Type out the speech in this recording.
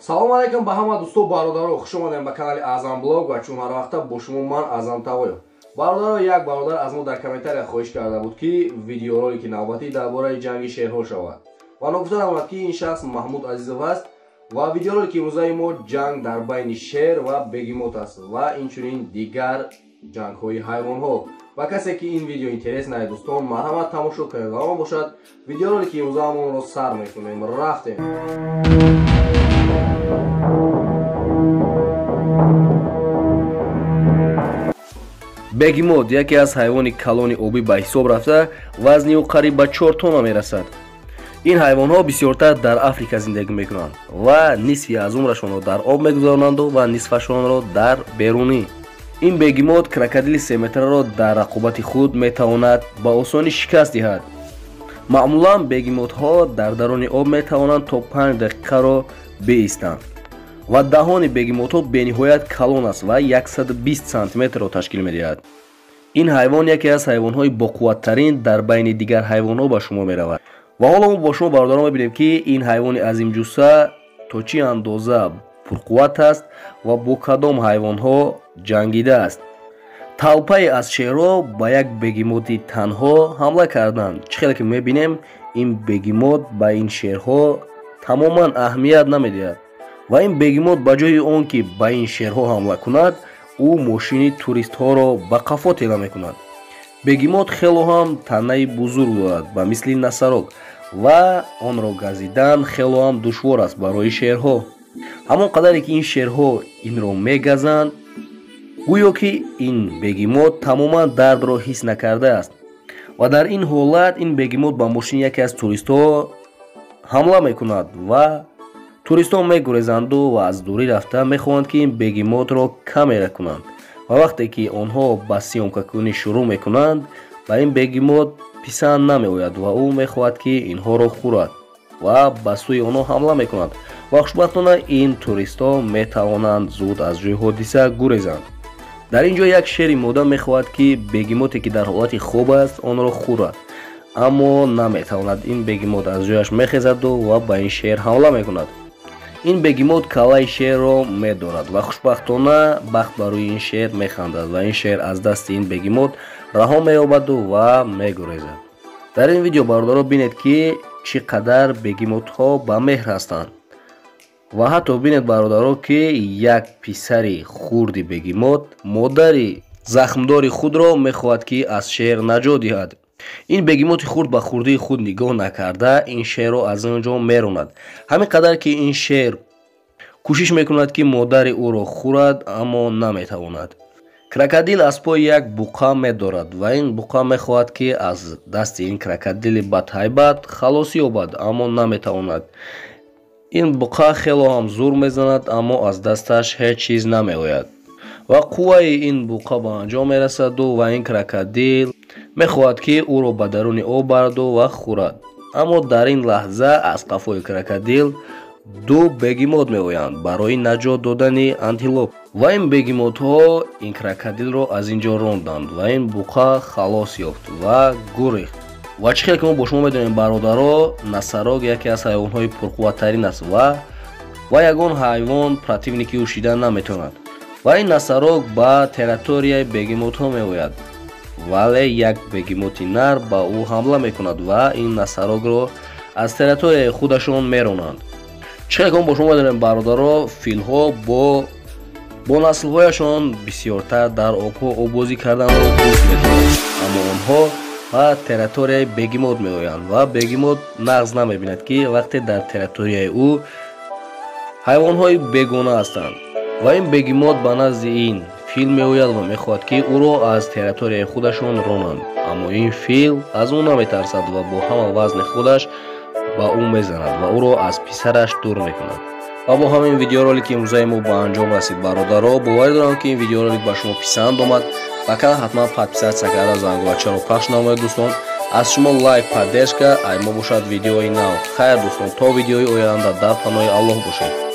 Салом алейкум ба ҳама дӯсто, бародаро, хуш омадем ба канали Аъзам Блог ва чун ҳар вақта бо шумо ман Аъзам Тавоев. Бародаро, як бародар аз мо дар комментария хоҳиш карда буд, ки видеоролики навбатӣ дар бораи ҷанги шерҳо шавад. Ва ногуфта намонад, ки ин шахс Маҳмуд Азизов аст ва видеоролики имрӯзаи мо ҷанг дар байни шер ва бегемот аст ва инчунин дигар ҷангҳои ҳайвонҳо. Ба касе ки ин видео интерес наед, дӯстон, марҳамат тамошо кунед ва он бошад видеоролики имрӯзаамонро сар мекунем. Рафтем. Бегемот яке аз ҳайвони калони обӣ ба ҳисоб рафта, вазни ӯ қариб ба 4 тонна мерасад. Ин ҳайвонҳо бисёртар дар Африка зиндагӣ мекунанд ва нисфи аз умрашонро дар об мегузаронанду ва нисфашонро дар берунӣ. Ин бегемот крокодили 3 метраро дар рақобати худ метавонад ба осонӣ шикаст диҳад. Маъмулан бегемотҳо дар даруни об метавонанд то 5 дақиқаро биистанд ва даҳони бегемотҳо бениҳоят калон аст ва 120 сантиметрро ташкил медиҳад. Ин ҳайвон яке аз ҳайвонҳои боқувваттарин дар байни дигар ҳайвонҳо ба шумор меравад. Ва ҳоло мо бо шумо, бародарон, мебинем, ки ин ҳайвони азимҷусса то чӣ андоза пурқувват аст ва бо кадом ҳайвонҳо ҷангидааст. Талпае аз шерҳо ба як бегемоти танҳо ҳамла карданд. Чӣ хеле ки мебинем, ин бегемот ба ин шерҳо тамоман аҳамият намедиҳад ва ин бегемот ба ҷои он ки ба ин шерҳо ҳамла кунад, ӯ мошини туристҳоро ба қафо тела мекунад. Бегемот хело ҳам танаи бузург дорад, ба мисли носорог, ва онро газидан хело ҳам душвор аст барои шерҳо. Ҳамон қадаре ки ин шерҳо инро мегазанд, гӯё ки ин бегемот тамоман дардро ҳис накардааст. Ва дар ин ҳолат ин бегемот ба мошини яке аз туристҳо ҳамла мекунад ва туристон мегурезанду ва аз дурӣ рафта мехоҳанд, ки ин бегемотро камера кунанд. Ва вақте ки онҳо ба съёмкакунӣ шурӯъ мекунанд, ба ин бегемот писанд намеояд ва ӯ мехоҳад, ки инҳоро хӯрад ва ба сӯи онҳо ҳамла мекунад. Ва хушбахтона ин туристҳо метавонанд зуд аз ҷои ҳодиса гурезанд. Дар ин ҷо як шери мода мехоҳад, ки бегемоте ки дар ҳолати хоб аст, онро хӯрад, аммо наметавонад. Ин бегемот аз ҷояш мехезаду ва ба ин шер ҳамла мекунад. Ин бегемот каллаи шерро медорад ва хушбахтона бахт ба рӯи ин шер механдад ва ин шер аз дасти ин бегемот раҳо меёбаду ва мегурезад. Дар ин видео, бародаро, бинед, ки чӣ қадар бегемотҳо ба меҳр ҳастанд. Ва ҳатто бинед, бародаро, ки як писари хурди бегемот модари захмдори худро мехоҳад, ки аз шер наҷот диҳад. Ин бегемоти хурд ба хурдии худ нигоҳ накарда, ин шерро аз он ҷо меронад. Ҳамин қадар ки ин шер кӯшиш мекунад, ки модари ӯро хӯрад, аммо наметавонад. Крокодил аз пои як буқа медорад ва ин буқа мехоҳад, ки аз дасти ин крокодили бадҳайбат халосӣ ёбад, аммо наметавонад. Ин буқа хело ҳам зур мезанад, аммо аз дасташ ҳеҷ чиз намеояд ва қувваи ин буқа ба анҷом мерасаду ва ин крокодил мехоҳад, ки ӯро ба даруни об бараду ва хӯрад. Аммо дар ин лаҳза аз қафои крокодил ду бегемот меоянд барои наҷот додани антилоп ва ин бегемотҳо ин крокодилро аз ин ҷо ронданд ва ин буқа халос ёфт ва гурехт. Ва чӣ хел ки мо бо шумо медонем, бародаро, носорог яке аз ҳайвонҳои пурқувваттарин аст ва ягон ҳайвон противники ӯ шида наметавонад. Ва ин носорог ба территорияи бегемотҳо меояд, вале як бегемоти нар ба ӯ ҳамла мекунад ва ин носорогро аз территорияи худашон меронанд. Чӣ хел ки мо бо шумо медонем, бародаро, филҳо бо наслҳояшон бисёртар дар обҳо оббозӣ карданро дӯст медоранд, аммо онҳо ба территорияи бегемот меоянд ва бегемот нағз намебинад, ки вақте дар территорияи ӯ ҳайвонҳои бегона ҳастанд. Ва ин бегемот ба назди ин фил меояд ва мехоҳад, ки ӯро аз территорияи худашон ронанд, аммо ин фил аз ӯ наметарсад ва бо ҳама вазни худаш ба ӯ мезанад ва ӯро аз писараш дур мекунад. Ва бо ҳамин видеоролики имрӯзаи мо ба анҷом расид. Бародаро, боварӣ дорам, ки ин видеоролик ба шумо писанд омад. Ба канал ҳатман подписаться карда, зангулачаро пахш намоед. Дӯстон, аз шумо лайк, поддержка, ай мо бошад видеои нав. Хайр, дӯстон, то видеои оянда дар паноҳи Аллоҳ бошед.